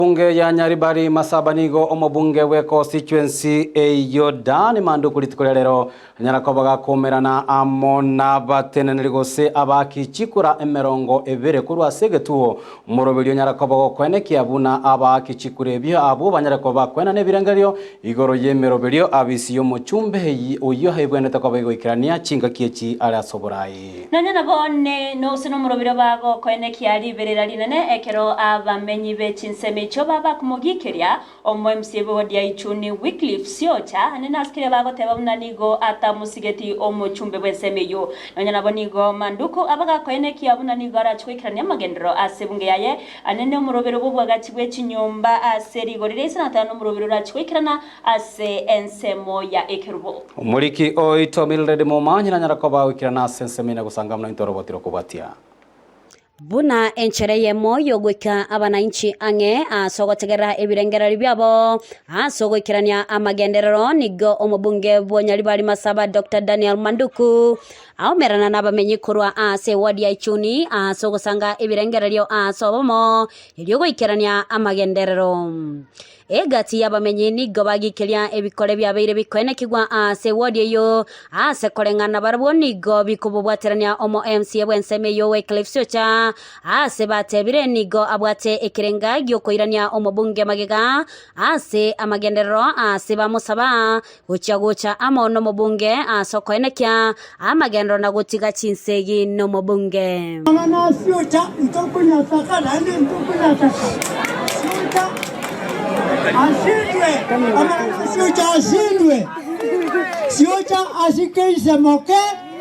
Bunge ya Nyaribari Masaba nigo omobunge bwe constituency eyio Dan Manduku rituko ria rero anyara koba gakomerana amo nabateneneri gose abaaki chikura emerongo ebere korwa ase egetuo omoroberio onyara koba gokoenekia buna abaaki chikura ebio abwo banyare koba bakoenana ebirengererio igoro yemeroberio abisi yomochumbe oyio ebwenerete koba egoikerania chingaki echi are ase oborai. Nonya nabo ne nose nomorobiro bagokoenekia riberera rinene ekero abamenyi be chinsemo echio babakomogikeria omo-MC bw'egodia Ichuni Wycliffe Siocha ane nase keria bagoteba buna nigo atamosigeti omochumbe bw'ensemo eyio. Nonya nabo nigo Manduku abagakoenekia buna nigo arache goikerania amagenderero ase ebunge yaye ane nomorobero bw'obwagachi bwe chinyomba ase rigori ria isano nomorobero orache goikerana Ase ensemo ya ekerubo. Omoriki oito Mildred Momanyi nanyara koba goikerana ase ensemo ene gosanga buna intwe oroboti rokobwatia. Buna enchera eyemo y'ogoika abanainchi ang'e ase ogotegerera ebirengererio biabo ase ogoikerania amagenderero, nigo omobunge bw'Onyaribari Masaba Doctor Daniel Manduku aomerana nabamenyi korwa ase eward ya Ichuni ase ogosanga ebirengererio ase obomo erio goikerania amagenderero. Egati y'abamenyi nigo bagikeria ebikore biabeire bikoenekigwa ase ewodi eyio, ase koreng'ana barabwo nigo bikobobwaterania omo MCA bw'ensemo eyio Wycliffe Siocha, ase batebire nigo abwate ekerenga gi'okoirania omobunge magega ase amagenderero ase bamosaba gochia gocha amo nomobunge ase okoenekia amagenderero na gotiga chinsegi nomobunge. Amang'ana a Siocha ntokonyataka naende ntokonyataka. Siocha ashindwe, amang'ana a Siocha ashindwe. Siocha asike inse moke,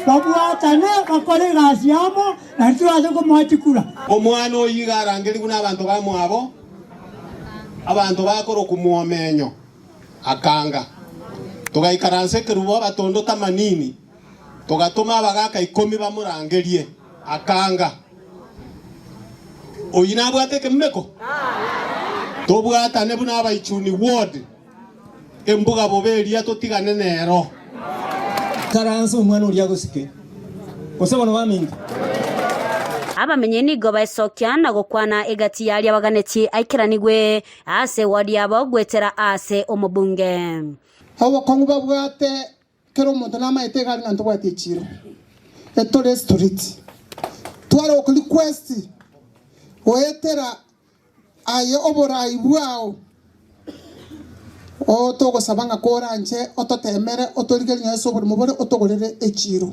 babwatane bakore egasi amo, naende tobase komoa chikura. Omwana oyio iga arangerigwe nabanto bamwabo, abanto bakorokwa Mwomenyo. Akanga. Togaikaransa ekerubo abatondo tamanini, togatoma abagaaka ikomi bamorangerie. Akanga. Oyio nabwate ekemumeko? Tobwatane buna Abaichuni Ward, embuga bobe eria totigane nero. Karansa omwana oria agosike, gose bono baminto. Abamenyi nigo baesokia na gokwana egati y'aria baganetie aikeranigwe Ase ewodi yabo goetera ase omobunge. Obokong'u babwate kera omonto namaete iga aria ng'a ntobwati echiro etore estreet tware go request goetera aye oborai bwao oo togosaba ng'a koranche ototemere otorigerie nonye ase oboremo bore otogorere echiro.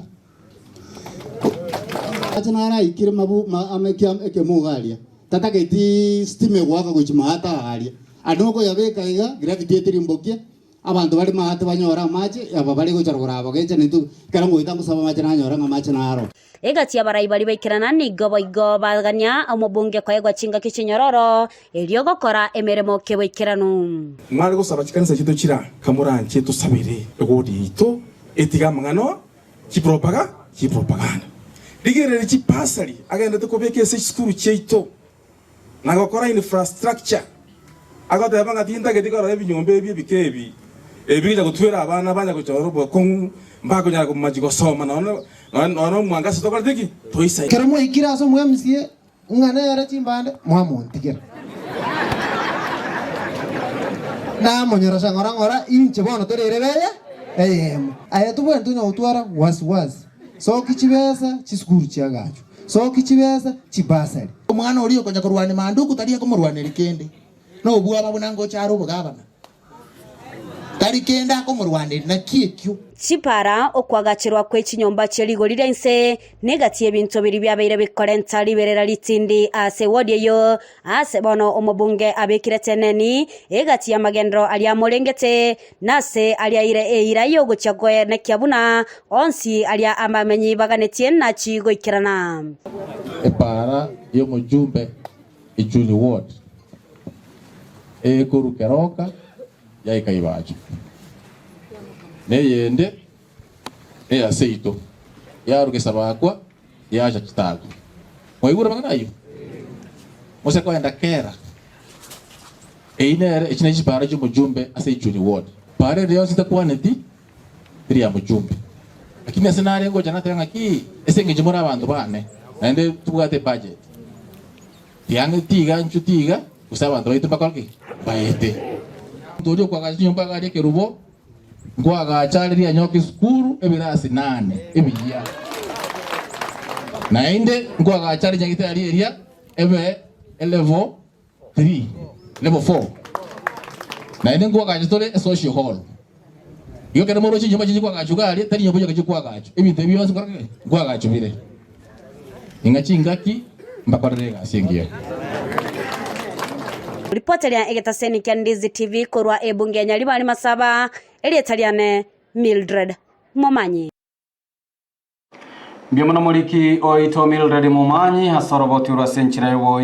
Amache naraikire mabu ma amekia ekemuga aria, tatageti stima egoaka gochia maate aaria. Aria nokoyabeka iga, gravity etirimbokie, abanto bare maate banyore amache, aba bare gocha rogoro aba gecha naintwe ekero ngoeta ngosaba amache nanyora ng'a amache naro. Egati y'abarai baria baikerana nigo boigo bagania omobunge koegwa chingaki chinyororo, erio gokora emeremo keboikeranu. Mware gosaba chikanisa chiaito chira kamoranche tosabere egodi yaito etige amang'ana Chipropaga chipropaganda. Rigereria chipasari agendete kobeka ase chisukuru chiaito na gokora infrastructure. Agoteba ng'a tintageti korora ebinyomba ebi ebike ebi ebigocha gotwera abana banya gochora obokong'u mbakonyara komachi gosoma nonya nonya omwangase tokorete ki? Toisaine. Ekero mwaikire ase omwemsie, ng'a nere chimbande, mwamontigera. Namonyorosha ng'ora ng'ora, inche bono tore ere beye eyemo. Aye tobwenereti onya gotwara wasi wasi. Soki chibesa chisukuru chiagachwe, soki chibesa chibasari. Omwana oria okonya korwania Manduku tari akomorwaneria kende, nobwoba buna ngocha are obogabana. Tari kende akomorwaneria, naki ekio? Chipara, okoagacherwa kwe chinyomba chie rigori ria inse, na egati y'ebinto biria biabeire bikorenta riberera ritindi ase ewodi eyio, ase bono omobunge abekire teneni egati y'amagenderero aria amorengete, na ase aria aire eira y'ogochia koenekia buna onsi aria abamenyi baganetie nachi goikerana. Epaara y'omojumbe Ichuni Ward ekorwa Keroka yaika Ibacho, na eyende neya seito yarwa Gesabakwa yacha Chitago. Mwaigure amang'ana ayio? Mose koenda kera. Eyio nere echi nachi chipara chi'omojumbe ase Ichuni Ward. Para ende yonsi takwaneti teri ya mojumbe. Lakini ase nare ngocha nateba ng'aki ase engencho more abanto bane naende tobwate ebudget. Tiga tiga inchuo tiga. Gose abanto baito mbakore ki? Mbaete. Omonto oria okoagacha chinyomba iga aria ekerubo, nkoagacha are rianyoka esukuru ebirasi nane ebiyia. Naende nkoagacha are nyagetari eria ebe elevel 3, level 4. Naende nkoagacha tore esocial hall. Igo ekero moroche chinyomba chiria chikoagachwa iga aria, tari nyomba chioka chikoagachwa, ebinto ebi bionsi nkora ki? Nkoagachwa bire. Ing'a chingaki mbakorere egasi engiya. Ripoti ria egetaseni kia Ndizi TV korwa ebunge ya Nyaribari Masaba, erieta riane Mildred Momanyi. Mbuya mono moriki oito Mildred Momanyi ase oroboti orwo ase enchera y'ogoika.